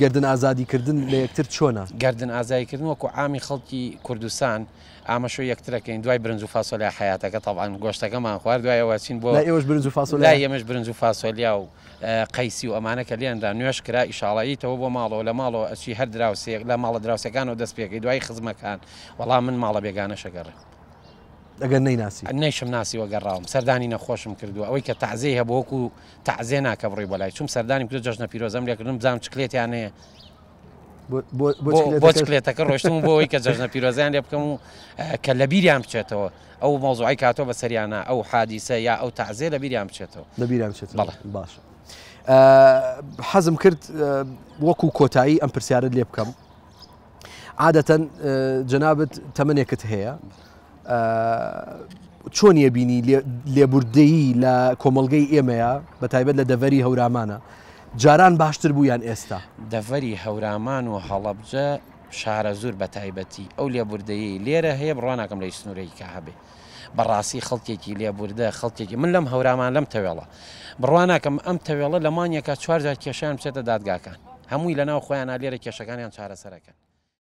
گەردن ئازادی کردن لە یەکتر چۆنە؟ گەردن ئازایی کردن وەکو عامی خەڵکی کوردستان ئامەشۆی یەکترەکەین دوای برنج و فاسۆلیا حەیاتەکە تەبعەن گۆشتەکەمان خوارد دوای ئەوە چین بۆ لای ئێوەش برنج و فاسۆلیا؟ لای ئێمەش برنج و فاسۆلیا و قەیسی و ئەمانە کە لێنرا نوێژ کرا ئیشاڵا ییتەوە بۆ ماڵەوە لە ماڵەوە ئەچی هەر دراوسێک لە ماڵە دراوسێکانەوە دەست پێکەی دوای خزمەکان وەڵا من ماڵە بێگانەش ئەگەڕێم. ئەگەر نەیناسی؟ نەیشم ناسیوە گەڕاوم سەردانی نەخۆشم کردووە ئەوەی کە تەعزێی هەبوو وەکو تەعزێ نا کە بڕۆی بۆ لای چووم سەردانیم کردو جەژنە پیرۆزەم لێکردم بزانم چکلێتیان هەیە بۆ چکلێتەکە ڕۆشتم بۆ ئەوەی کە جەژنە پیرۆزیان لێ بکەم و کە لە بیریان بچێتەوە ئەو مەوزوعی کاتۆ بە سەریانە ئەو حادیسە یا ئەو تەعزێ لە بیریان بچێتەوە لە بیریان بچێتەوە بەڵێ باشە حەزم کرد وەکو کۆتایی ئەم پرسیارت لێ بکەم عادەتەن جەنابت تەمەنێکت هەیە چۆن یەبینی لێبوردەیی لە کۆمەڵگەی ئێمەیە بە تایبەت لە دەڤەری هەورامانە جاران باشتر بوو یان ئێستا؟ دەڤەری هەورامان و هەڵەبجە شارەزوور بە تایبەتی ئەو لێبوردەیی لێرە هەیە بڕوا ناکەم لە هیچ سنوورێکی هەبێ بەڕاستی خەڵکێکی لێبوردە خەڵکێکی من لەم هەورامان لەم تەوێڵە بڕوا ناکەم ئەم تەوێڵە لە مانگێکا چوار جار کێشەیان بچێتە دادگاکان هەمووی لەناو خۆیانە لێرە کێشەکانیان چارەسەرەکەن.